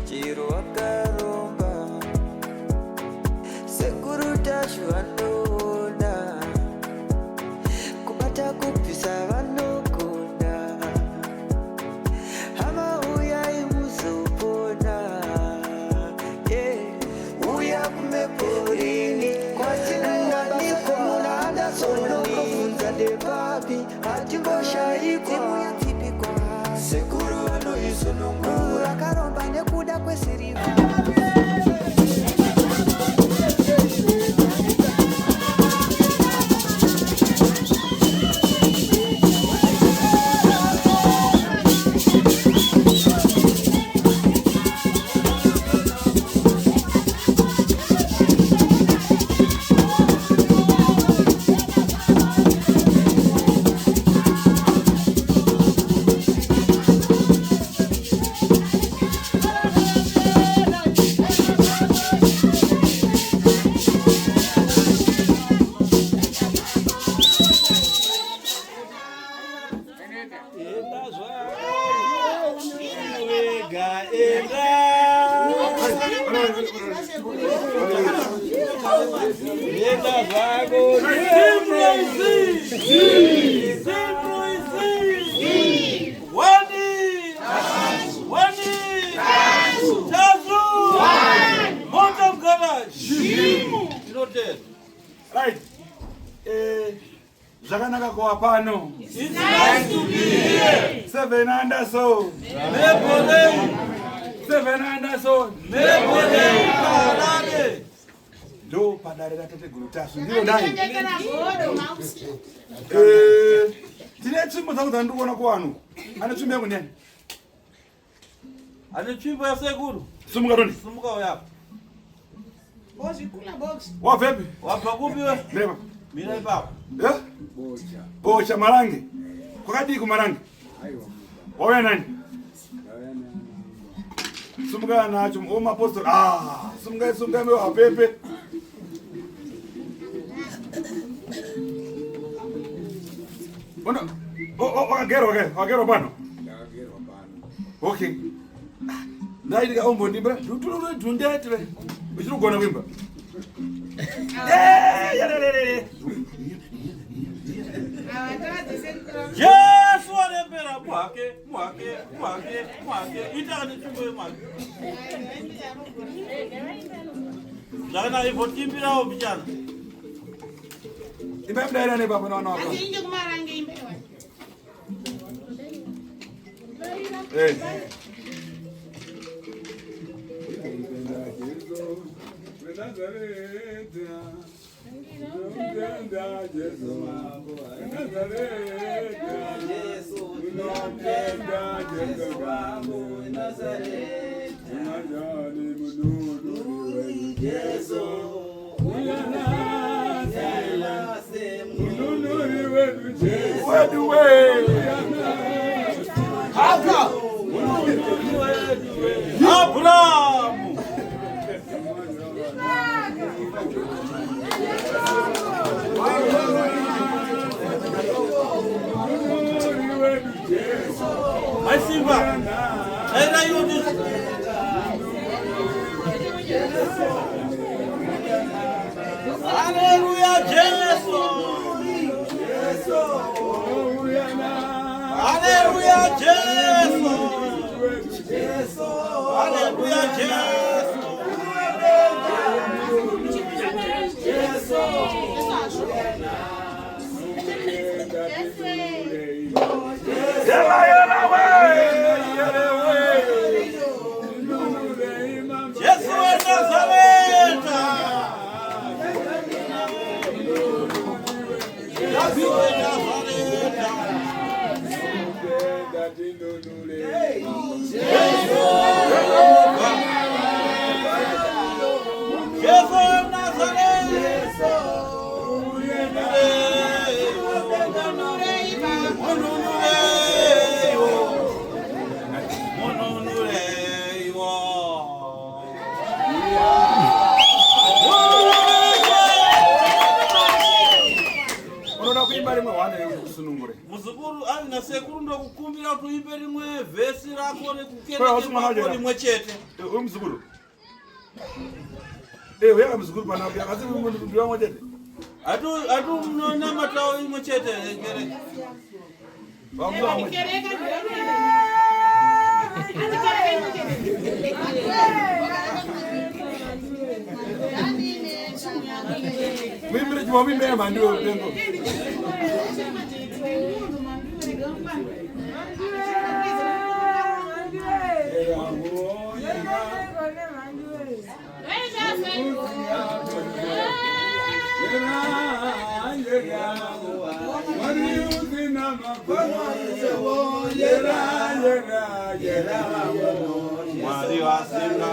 Chero wakaromba, Sekuru Tasvu vanoona, kubata kubvisa vanogona. Hama, uyai muzopona. Yeah. Uya kumeporini kwatinowanikwa muna Anderson, ndepapi hatimboshaikwa. Sekuru vanoisunungura akaromba nekuda kwesirivha. Enda zvako wega, enda. Enda zvako. Wani! Wani! Tazu! Mota garage! Tinotenda. Right. Zvakanaka kuva pano. It's nice to be here. Seven Anderson. Maple. Seven Anderson. Maple Harare. Ndo padare raTateguru Tasvu ndiro dai. Tine tsvimbo dzangu dzandiri kuona kuvanhu. Ane tsvimbo yangu ndiani? Ane tsvimbo yasekuru. Sumuka Tony. Sumuka uya. Wabvepi? Wabva kupi we? Mireva. Mira ipapo. Eh? Bocha Marange. Kwakadii kuMarange? Wauya nani? Sumuka nacho o mapostori. Ah, sumukai, sumukai mewa apepe. Ona, wakagerwa kai, wakagerwa pano. Okay. Ndaitika ombondimbira. Dutulu dundetire. Uchiri kugona kuimba? Eh, yarerere. Jesu arembera mwake, mwake, mwake, mwake. Ita ane tsvimbo yemwake. Zvakanaka, imbotimbirawo mbichana. Imba mudaira nepapo nawana wako. Eh. Wedu we. Abrahamu. Mai Simba. Era yodi. Haleluya Jesu. Haleluya Jesu. Haleluya Jesu. Yela yela we. Yele we. Jesu wa Nazareta. Jesu wa Nazareta. kuti uimbe rimwe vhesi rako rekukereke kwako rimwe chete. Uyu muzukuru. Eh, uya muzukuru panapa. Asi ndiwe chete. Atu atu munonamatawo imwe chete kereke. Muimbire chimwe muimbire mhandiwe rupengo. Mwari vasina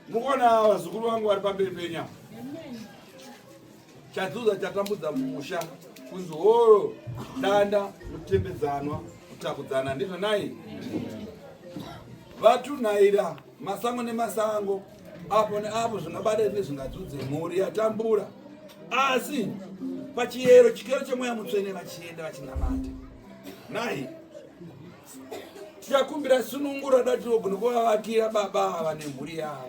Mukuona vazukuru vangu vari pamberi penyama. Chadzuza chatambudza mumusha kunzi horo danda kutembedzanwa kutakudzana ndizvo nai vatunhaira masango nemasango apo neapo zvingabata nezvingadzudze mhuri yatambura asi pachiyero chikero chemweya mutsvene vachienda vachinamata nai tichakumbira sunungura da tinogona kuvavakira baba ava nemhuri yavo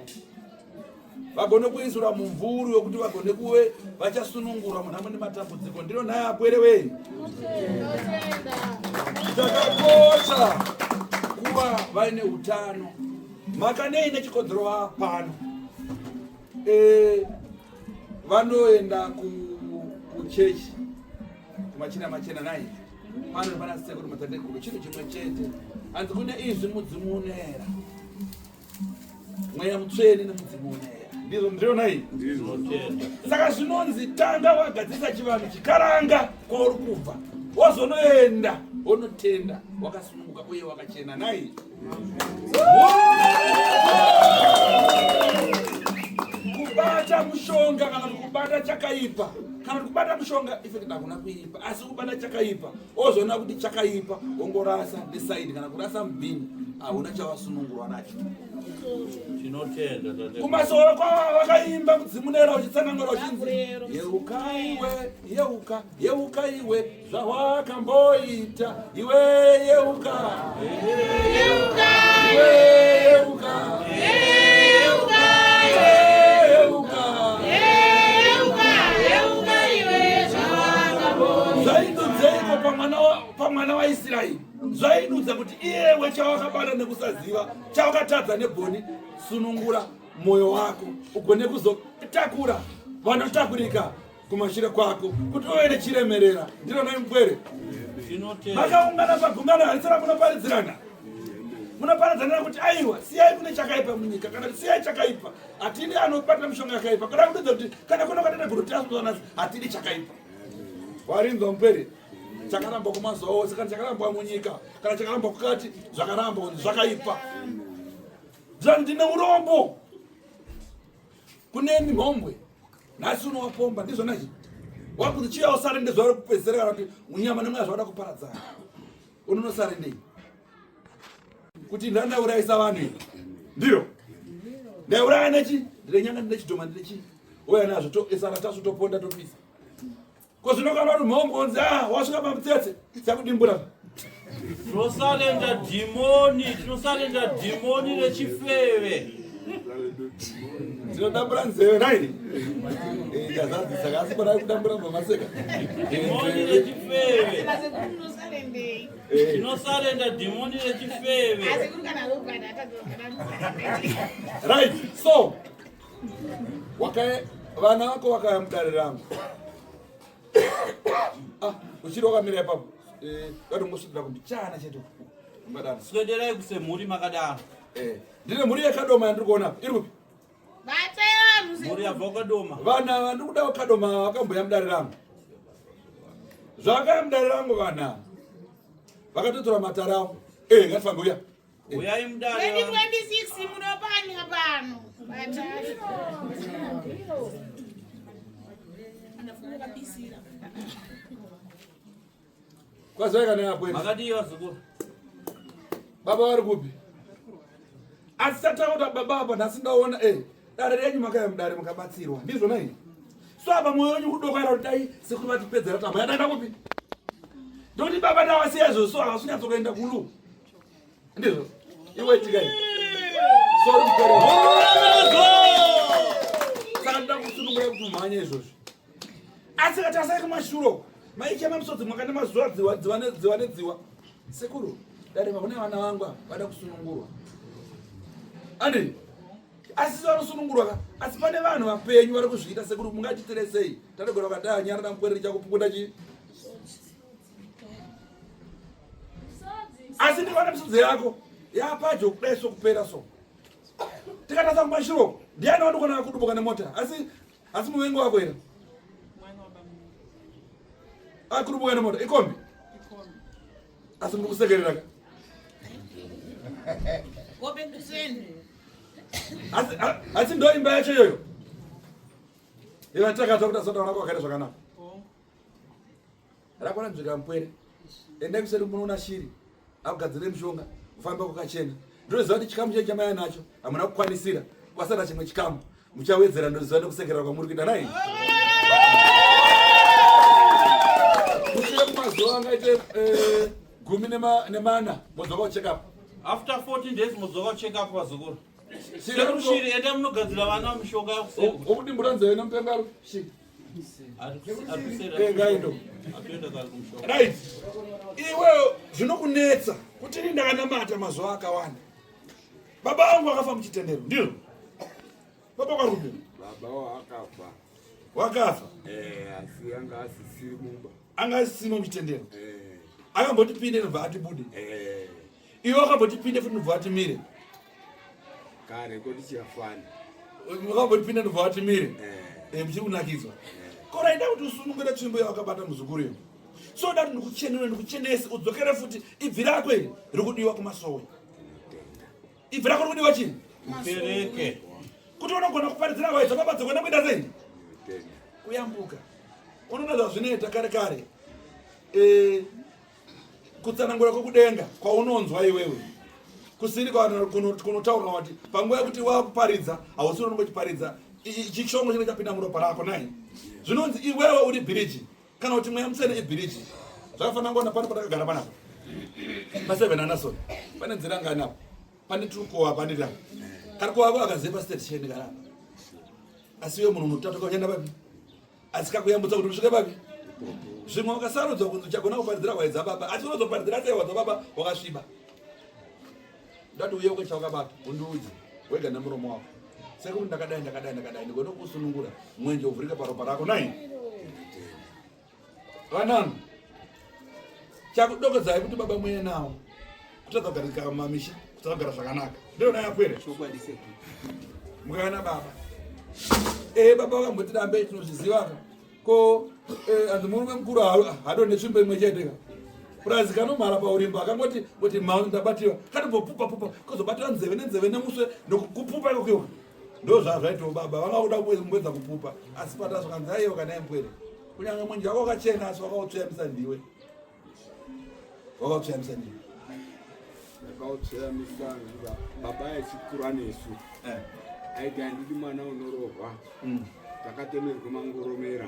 vagone kuisirwa mumvuri wekuti vagone kuve vachasunungurwa munhamo nematambudziko. Ndiro nhaya apwere wei. Chakakosha kuva vaine utano. Makanei nechikonzero vapano. Vanoenda kuchechi kumachina machena nai pano pana sekuru matateguru chinhu chimwe chete hanzi kune izvi mudzimu unoera mweya mutsvene nemudzimu unoera ndizvo ndiriona iyi. Saka zvinonzi tanga wagadzirisa chivanhu chikaranga kwauri kubva wozonoenda wonotenda wakasununguka uye wakachena nai. Kubata mushonga kana kubata chakaipa kana kubata mushonga ife hakuna kuipa asi kubata chakaipa ozoona kuti chakaipa wongorasa nesaidi kana kurasa mubhini. Hauna chawasunungurwa nacho. Tinotenda tate. Kumasoro kwava vakaimba mudzimunera uchitsanangura uchinzi yeuka iwe, yeuka, yeuka iwe zvawakamboita iwe, yeuka, Yeuka, iwe, yeuka, yeuka, yeuka. yeuka, yeuka iwe zvawakamboita. Zvaidudzeiko pamwana waIsraeri? Zvaidudza kuti iyewe chawakabata nekusaziva, chawakatadza nebhoni, sunungura mwoyo wako ugone kuzotakura vanotakurika kumashure kwako, kuti uve nechiremerera. Ndiro naimupwere. Tinotenda. Makaungana pagungano harisira munoparidzirana, munoparidzanira kuti aiwa, siyai kune chakaipa munyika, kana kuti siyai chakaipa, hatidi anobata mishonga yakaipa, kana kududza kuti kana kuna kwatete guru tasonasi, hatidi chakaipa. Warinzwa mupwere? Chakarambwa kumazuva ose, kana chakarambwa munyika, kana chakarambwa kukati, zvakarambwa kunzi zvakaipa. Zvani ndine urombo kune mhombwe nhasi unowapomba, ndizvo nachi wakunzi chiya usarende zuva rekupedzisira, kana kuti unyama nemweya zvauda kuparadzana, unonosarendei kuti ndandaurayisa vanhu iyi? Ndiro ndaiuraya nechi, ndine nyanga, ndine chidhoma, ndine chii, uya nazvo toesana tasu, toponda, topisa. Ko zvino kana uri mhombwe unzi a wasvika pamutsetse, chakudimbura. Tinosarenda dhimoni, tinosarenda dhimoni rechifeve. Ndinodambura nzeve nai ndazadzisa, asi kona kudambura mbamaseka. Dhimoni rechifeve. Asekuru, munosarendei? Tinosarenda dhimoni rechifeve. Asekuru, kana Robert atadzokana. Right, so waka vana vako vakaya mudare rangu. Ah, uchiri wakamira ipapo. Vadongosvikira kumbichana chete ungadaro. Swederai kusemhuri makadaro. Ndine mhuri yekadoma yandiri kuona apa. Iri kupi? Batai vanhu. Mhuri yabva kwakadoma. Vana vandiri kuda kukadoma vakamboya mudare rangu. Zvakaya mudare rangu vana ava vakatotora matare avo. Ngatifambe, uya. Uyai mudare. 2026 munopanya pano. Batai. Anafunga kabisira. Kwazai kana apo. Makadii vazukuru? Baba vari kupi? Asi tataura baba apa nhasi ndaona dare renyu, makaya mudare mukabatsirwa, ndizvo nai? So apa mwoyo wenyu kudokaira kuti dai sekuru vatipedzera tambo yadaenda kupi, ndokuti baba ndawasiya izvo, so havasi kunyatsokuenda kulu, ndizvo? Iwe tikai, sorry mupere. Saka ndoda kusunungura kuti mumhanye izvozvo, asi katasai kumashuro maichema musodzi mwaka nemazuva, dziwa dziwa nedziwa nedziwa. Sekuru, dare makune vana vangu ava vada kusunungurwa, andi asi vanosunungurwa ka, asi pane vanhu vapenyu vari kuzviita. Sekuru, mungatitire sei? Taregora vakadai anyara namukwereri chakupukuta chii, asi ndikaona misodzi yako yapadyo kudai sokupera, so tikatarisa kumashuro, ndiani wandikona kudubuka nemota? Asi muvengi wako here akurubuka nemota? Ikombi, asi muri kusekerera ka? Gobe kuseni. Asi ndo imba yacho iyoyo ivatakata kuti asotaura kwakaita zvakanaka rakwana nzvika mupwere. Endai kuseri munoona shiri akugadzire mushonga, kufamba kwakachena. Ndinoziva kuti chikamu chenyu chamaya nacho hamuna kukwanisira, kwasara chimwe chikamu muchawedzera. Ndoziva nekusekerera kwamuri kuita nai. Kusvika kumazuva angaite 14 modzoka kucheck up. After 14 days modzoka kucheck up, vazukuru. Sekuru Shiri, endai munogadzira vana mishonga yakuseri. Wokudimbura nzeve nemupengaro shiri. Ngaindo. Atoenda kare kumushonga. Right, iwe zvinokunetsa kuti ini ndakanamata mazuva akawanda, baba vangu vakafa muchitendero, ndizvo? Baba kwarume. Baba wakafa. Wakafa. Asi anga asisiri mumba. Anga asisimo muchitendero. Akamboti pinde, nobva ati bude. Iwe wakamboti pinde futi, nobva ati mire. Kare koti chiyafana. Wakamboti pinde, nobva ati mire. Muchiri kunakidzwa kora. Ida kuti usunungure tsvimbo yawakabata, muzukuru iyo. So dati ndikuchenure, ndikuchenese, udzokere futi. Ibvi rako iri riri kudiwa kumasowe. Ibvi rako riri kudiwa chini? Kereke. Kuti unogona kuparidzira vaidza baba dzogona kuita sei? Tinotenda. Kuyambuka unoona zvazvinoita kare kare. Kutsanangura kwekudenga kwaunonzwa iwewe. Kusiri kunotaurwa kuti panguva yekuti wakuparidza hausi unonge uchiparidza chishongo chinenge chapinda muropa rako nai. Zvinonzi iwewe uri bhiriji kana kuti mweya mutsvene ibhiriji. Zvakafanana ngona pano patakagara panapa. Pa7 Anderson pane nzira ngani apo? Pane turukowa pane ra. Karikowa ako akazepa station kana. Asi iwe munhu unotatoka uchaenda papi? Asi kakuyambutsa kuti usvike papi? Zvimwe wakasarudzwa kunzi uchagona kuparidzira hwai dzababa, asi unozoparidzira sei hwai dzababa wakasviba? Ndati uye uke chawakabata undiudze wega nemuromo wako. Sekuru ndakadai ndakadai ndakadai ndigone kukusunungura mwenje uvhurike paropa rako nai. Vanangu chakudokodzai kuti baba muye nawo kutadza kugarika mumamisha kutadza kugara zvakanaka ndiyona yapwere Chokwadi sekuru. Mukana baba ee baba vakambotirambe tinozviziva ka ko eh, hanzi murume mukuru hado netsvimbo imwe chete ka purazi kanomhara paurimbo akangoti kuti mhau ndabatiwa katobvopupa pupa kozobatiwa nzeve nenzeve nemuswe nokupupa ikokiwa ndo zvazvaitawo baba vanga kuda kumboedza kupupa asi patazvakanzi aiwa kana impwere kunyange mwenje wako wakachena asi wakautsveyamisa ndiwe wakautsveyamisa ndiwe Ndakautsveyamisa baba echikura nesu eh. Aiti handidi mwana unorovha Takatemerwa mangoromera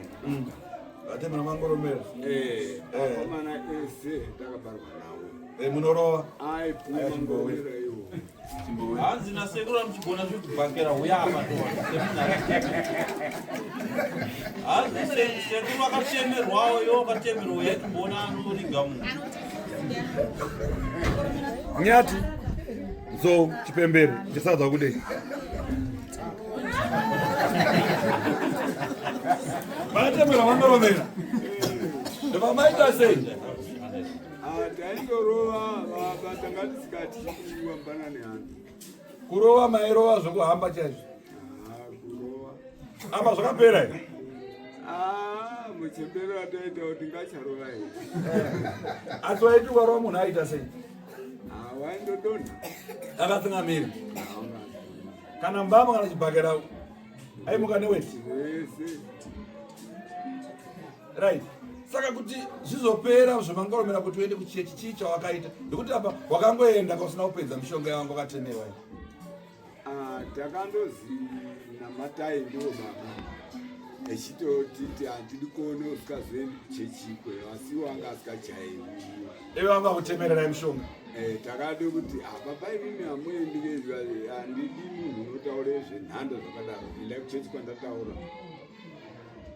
Vatemera mangoromera eh, akomana ese takabarwa nawo eh, munorova aipuwa mangoromera iwo Hanzi nasekuru amuchigona zvekubhakera huya apa hanzi sekuru akatemerwawo iwo akatemerwa uya timboona anoriga munhu Nyati nzou chipembere chisadza kudei Vatemera vangoromera ndopamaita sei Ah, taingorova baba tanga tisikati kuambana neanhu kurova mairova zvekuhamba chaizvo Ah, kurova apa zvakapera here Ah, muchembere ataita kuti ngacharova here asi waiti ukarova munhu aita sei Ah, waindodonha akatsingamira kana mbama kana chibhakera aimuka neweti zvese right saka kuti zvizopera zvemangoromera kuti uende kuchechi chii chawakaita nekuti apa wakangoenda kausina kupedza mishonga yawanga wakatemerwa iyi. Ah, takandozi namatai ndiwo baba echitotiti handidi kuona usikazoendi kuchechi ikweyo asi wanga asikajairi iwe wanga kutemererai mishonga Eh, takade kuti ah, baba imimi hamuendi handidi munhu unotaura zvenhando zvakadaro endai kuchechi kwandataura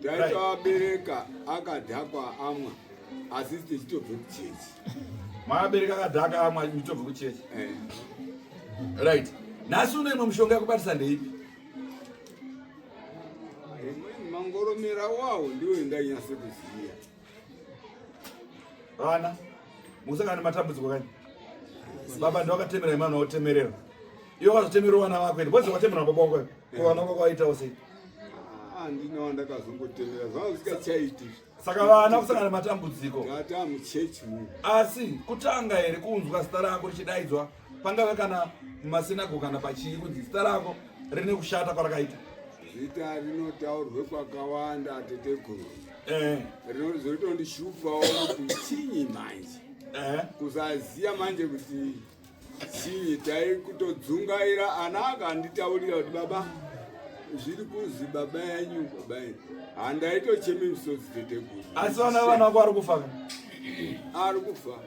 taitoabereka akadhakwa amwa asi tichitobve kuchechi maabereka akadhaka amwa mitobve kuchechi Eh, right nhasi uno imwe mishonga yekubatisa ndeipi imweni mangoromera wawo ndiwo indainyase kuziya vana musangana nematambudziko kani baba ndiwakatemera imana wakutemerera iwe wakazotemerera vana vako ende bozi watemera baba wako ko vana vako waitawo sei Ah, handina wandakazongotemera zvanga zvisikachaiti saka vana kusangana nematambudziko tata muchechi mu asi kutanga here kunzwa zita rako richidaidzwa pangave kana mumasinago kana pachii kunzi zita rako rine kushata kwarakaita zita rinotaurwe kwakawanda teteguru eh, rinozotondishupawo kuti chinyi manje eh. kusaziya manje kuti chinyi tai kutodzungaira ana akanditaurira kuti baba zviri kuzi baba yenyu baba yenyu handaitochemi misodzi teteguru asi vana vana vako vari kufa ka? ari kufa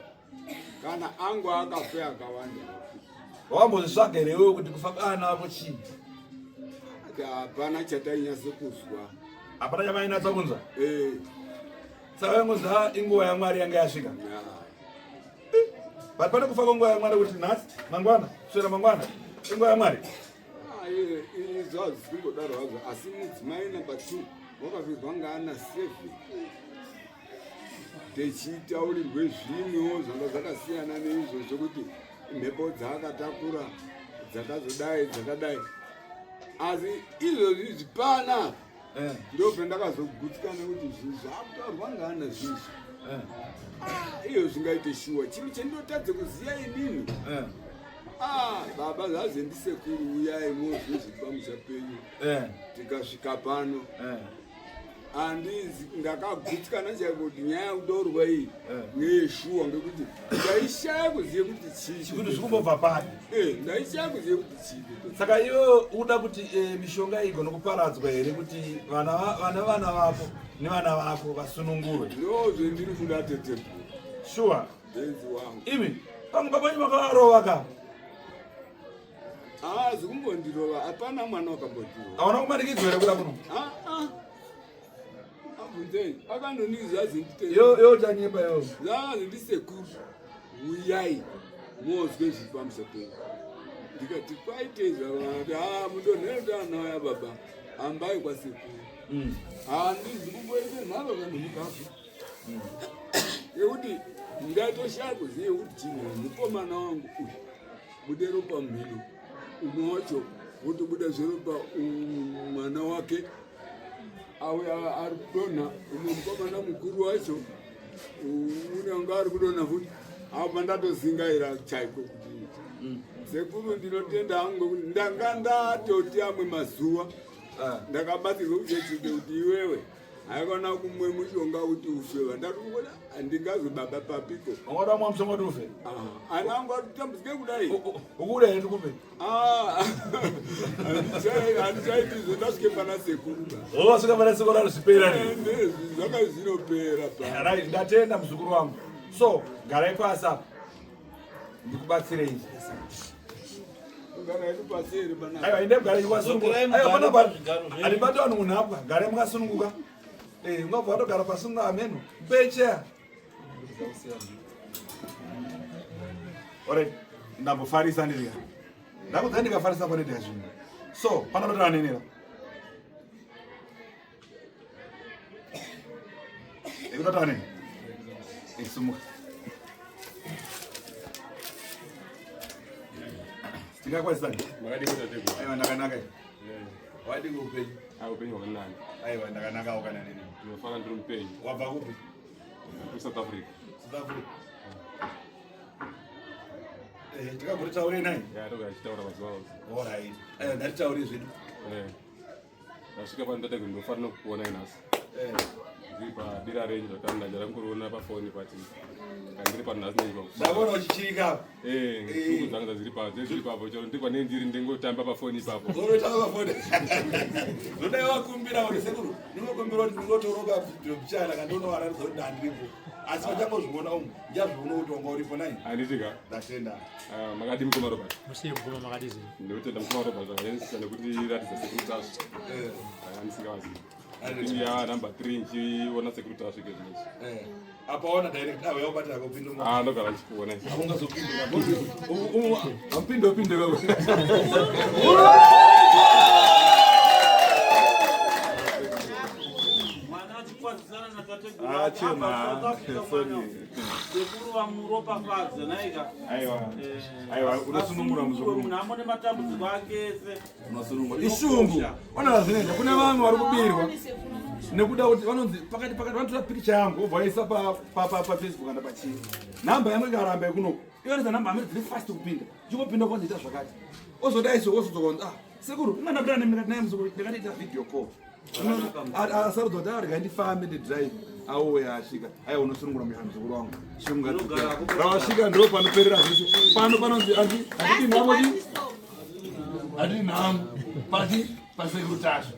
kana angu akafa akawanda wakambozvitsvaga here iwewe kuti kufa kwaana vako chii Ati hapana chatainyase kuzwa hapana chamainatsa kunzwa Eh, saka vaingonzi ha inguva yamwari yanga yasvika ya. but pane kufa kwenguva yamwari kuti nhasi mangwana kuswera mangwana inguva yamwari Ah, izvo hazvisi kungodaro hazvo asi mudzimai number 2 wakafirwa ngaana 7 techitaurirwe zvimwewo zvanga zvakasiyana neizvozvo kuti mhepo dzaakatakura dzakazodai dzakadai asi izvozvi zvipana Eh, ndo pandakazogutsikana kuti zvinhu zvakutaurwa ngaana zvizvi eh, Ah, iyo zvingaite shuwa chinhu chendinotadze kuziya inini eh, Ah, baba zvaze ndisekuru uyai mozvizvi pamusha penyu eh, tikasvika pano eh. Handizi ndakagutsikana chaiko kuti nyaya yakutorwa iyi ngeyeshuwa ngekuti ndaishaya kuzive kuti chii. Kuti zvikumbobva papi? Eh, ndaishaya kuzive kuti chii. Saka iwe uda kuti eh, mishonga iyi igone kuparadzwa here kuti vana vana vana vako nevana vako vasunungurwe? Ndozvendiri kuda teteguru. Sure. Benzi wangu. Imi pamwe baba venyu makavarova ka? Haazi kumbondirova, hapana mwana wakambondirova. Hauna kumanikidzwa here kuda kuno? Ah, ah. Abvunzei, akandoniza azindite. Yo yo chanyepa yo. Zvazi ndisekuru. Uyai mozwe zviri pamusoro penyu. Ndikati kwaitei zvakanaka, ah mudonhero ndaanaya baba. Hambai kwasekuru. Handizi kumboite nharo kana mukafu. Ngekuti ndatoshaya kuziva kuti chimwe mukomana wangu uyu bude ropa mhino umwe wacho wotobuda zveropa mwana wake auya ari kudonha umwe mukomana mukuru wacho unenge ari kudonha futi apa ndatozingaira chaiko kuti sekuru ndinotenda hangu ngekuti ndanga ndatoti amwe mazuva ndakabatsirwa kuchechi kuti iwewe haikona kumwe mushonga kuti ufe vandatoona handingazi baba papiko. Wangada kumwa mushonga kuti ufe? Ana angu atitambudzike kudai. Ukuda here ndikupe? Handichaiti izvo ndasvike pana sekuru. Oh, wasvika pana sekuru anozvipera ne? Zvaka zvinopera pa. Right, ndatenda muzukuru wangu. So, garai pasi apa. Ndikubatsirei. Aiwa, inde mugare makasununguka. Aiwa, pana pa handibati vanhu munhapwa. Garai makasununguka. Eh, ungabva watogara pasi unga ameno. Mupei chair. Alright, ndambofarisa ndiri. Ndakudza ndikafarisa panoitika zvinhu. So, pano ndotoranenera. Ekutotaura neni? Sumuka. Tingakwazisana? Makadii tateguru? Aiwa ndakanaka. Wadii upenyu? Ah, upenyu hwakanaka. Aiwa ndakanakawo kana neni. Ndinofara ndiri mupenyu. Wabva kupi? KuSouth Africa. South Africa. Eh, tikagoritaure nai? Ya, togara tichitaura mazuva ose. All right. Aiwa ngatitaure zvedu. Eh. Ndasvika pano tateguru ndinofanira kukuonai nhasi. Eh. Ndiri padira renyu zvakare ndajara kungoriona pafoni but kana ndiri pano nhasi ndinenge Ndakuona uchichirika apa. Eh, shungu dzanga dziri pa dziri papo chero ndiri pane ndiri ndingotamba pafoni ipapo. Unotamba pafoni. Ndodai wakumbira kuti sekuru, ndinokumbira kuti ndingotoroka mbichana kana ndinowaratidza kuti ndandiripo. Asi vachangozviona umu, ndichazviona kuti wanga uripo nai. Handiti ka? Ndatenda. Ah, makadii mukoma Robert? Musiye mukoma makadii zvenyu? Ndinotenda mukoma Robert zvakanyanyisisa nekutiratidza sekuru Tasvu. Eh. Ndanga ndisingavazivi. Ini ya number 3 ndichiona sekuru Tasvu ke zvinezvi. Eh. Apa waona direct awe yaubata akupinda mu. Ah, ndogara ndichikuona. Haungazopinda. Hampinde upinde wewe. Mwana achikwazisana natateguru Ah, wake, chema. abva South Africa Sorry. mwana. Sekuru vamuropafadza naika. Aiwa. Aiwa, unosunungura muzukuru. Munhu amone matambudziko ake ese. Unosunungura. Ishungu. Ona zvazvinoita. Kune vamwe vari kubirwa nekuda kuti vanonzi pakati pakati vanotora pikicha yangu vobva vaisa pa pa pa pa Facebook kana pachii. Nhamba yangu ikaramba yekunoko. Iwanisa nhamba amene dziri fast kupinda. Chingopinda kwanzi ita zvakati. Ozodai so wozodzoka kunzi ah sekuru ingana ndakutaura nemi ndikati naye muzukuru ndakatoita video call. Asarudza kuti arega ndifambe ndidrive auya asvika. Aiwa unosunungura muzukuru wangu. Shungu rawasvika ndo panoperera zvese. Pano panonzi andi andidi nhamo di. Andi nhamo. Pati pasekuru Tasvu.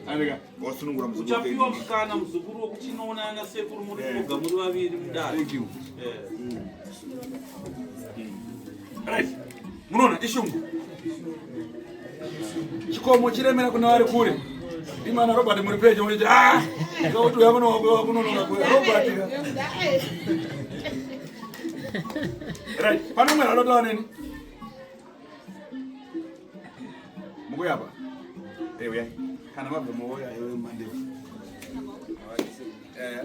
Andika wasunungura muzukuru. Uchapiwa mukana muzukuru wekuti unoonana nasekuru muri moga muri vaviri mudare. Thank you. Eh. Right. Munoona ishungu. Chikomo chiremera kuna vari kure. Imana Robert muri pedyo munoti ah ngauti uya kuno kunonoka kuya Robert. Right. Pano mwe anotaura neni. Mukuya apa. Eh uya. Kana mabva moya iwe mandefu. Eh.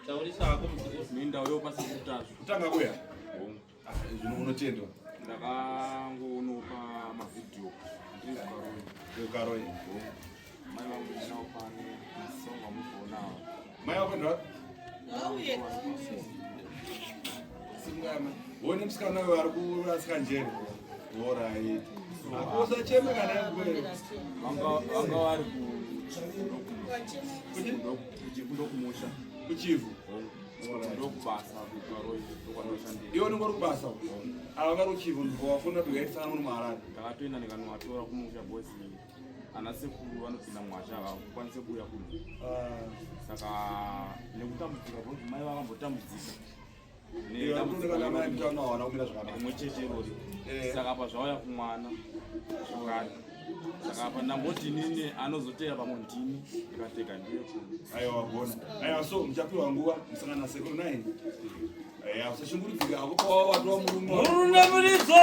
Taurisa hako muzukuru. Minda uyo pasi kutasvu. Kutanga kuya. Ah, zvino unotendwa. Ndakangonopa mavhidhiyo ndiri kuKaroi. KuKaroi. Mai vangu ndinawo pano masongo amukuonawo. Mai vako ndo Singama. Wone musikana uyo ari kurasika njere. Alright. Usacheme kana yakwe. Vanga vari kundokumusha. Kuchivhu. Ndokubasa kukaroi ndokwanoshandira. Iwe unenge uri kubasa. Ava vari kuchivhu ndowafunda kuti uyaisana muno muHarare. Ndakatoenda ndikanovatora kumusha boys ana sekuru vanopinda mwazha havakwanise kuuya kuno. Saka nekutambudzika boys mai vakambotambudzika. Rimwe chete irori. Saka apa zvauya kumwana zvakare. Saka apa ndamboti inini anozoteera pamwe ndini ndikatega ndiye kuno. Aiwa wagona. Aiwa so muchapiwa nguva musangana nasekuru nai. Aiwa usashungurudzika hako pawa watova murume. Murume muridzo!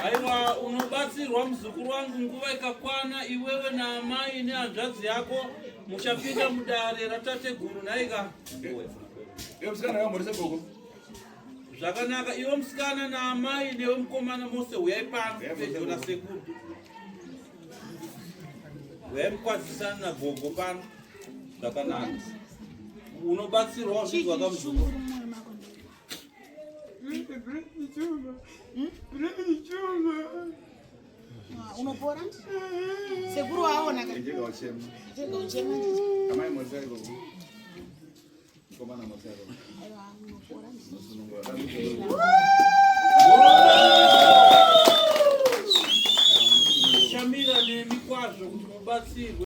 Aiwa unobatsirwa muzukuru wangu nguva ikakwana iwewe naamai nehanzvadzi yako muchapinda mudare ratateguru nhaika. Iwe musikana wamhorese gogo. Zvakanaka iwe musikana naamai newe mukomana mose huyai pano pedyo nasekuru. Huyai mukwazisana nagogo pano. Zvakanaka. Unobatsirwa zvinzwa kamuzukuru. Unopora sekuru waona ka Ndega uchema. Ndega uchema. Amai mhoresai gogo. Mukomana mhoresai gogo. Aiwa unopora. Unosunungura.